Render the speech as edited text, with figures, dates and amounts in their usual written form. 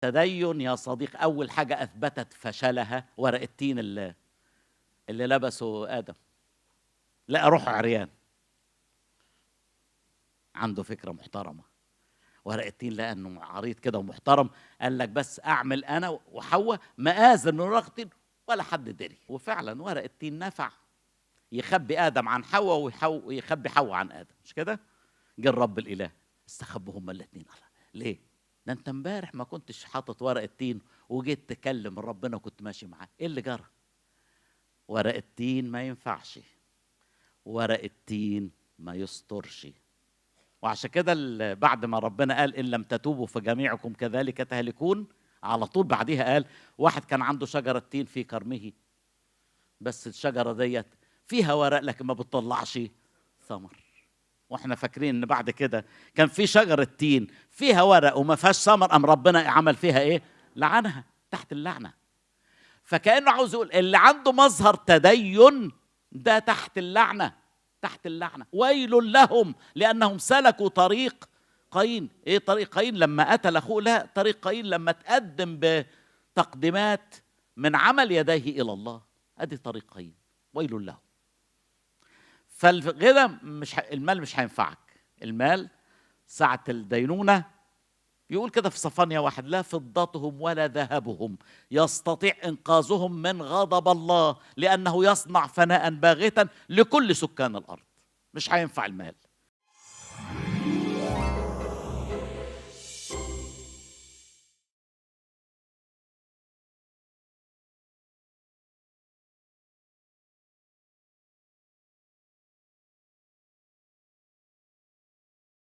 تدين يا صديق أول حاجة أثبتت فشلها ورق التين اللي لبسه آدم، لقى روحه عريان. عنده فكرة محترمة، ورق التين لقى إنه عريض كده ومحترم، قال لك بس أعمل أنا وحواء مآزر من ورق التين ولا حد دري. وفعلا ورق التين نفع يخبي آدم عن حواء ويخبي حواء عن آدم، مش كده؟ جه الرب الإله استخبوا هما الاثنين. ليه؟ ده انت امبارح ما كنتش حاطط ورق التين وجيت تكلم ربنا وكنت ماشي معاه، ايه اللي جرى؟ ورق التين ما ينفعش، ورق التين ما يسترش. وعشان كده بعد ما ربنا قال ان لم تتوبوا فجميعكم كذلك تهلكون، على طول بعديها قال واحد كان عنده شجرة تين في كرمه، بس الشجرة ديت فيها ورق لكن ما بتطلعش ثمر. واحنا فاكرين ان بعد كده كان في شجرة تين فيها ورق وما فيهاش ثمر، قام ربنا عمل فيها ايه؟ لعنها، تحت اللعنة. فكأنه عاوز يقول اللي عنده مظهر تدين ده تحت اللعنة، تحت اللعنة. ويل لهم لأنهم سلكوا طريق قايين. ايه طريق قايين؟ لما قتل اخوه؟ لا، طريق قايين لما تقدم بتقديمات من عمل يديه الى الله، ادي طريق قايين. ويل لهم. فالغنى مش المال مش هينفعك. المال ساعة الدينونة يقول كده في صفانيا 1: لا فضتهم ولا ذهبهم يستطيع إنقاذهم من غضب الله، لأنه يصنع فناء باغتا لكل سكان الأرض. مش هينفع المال.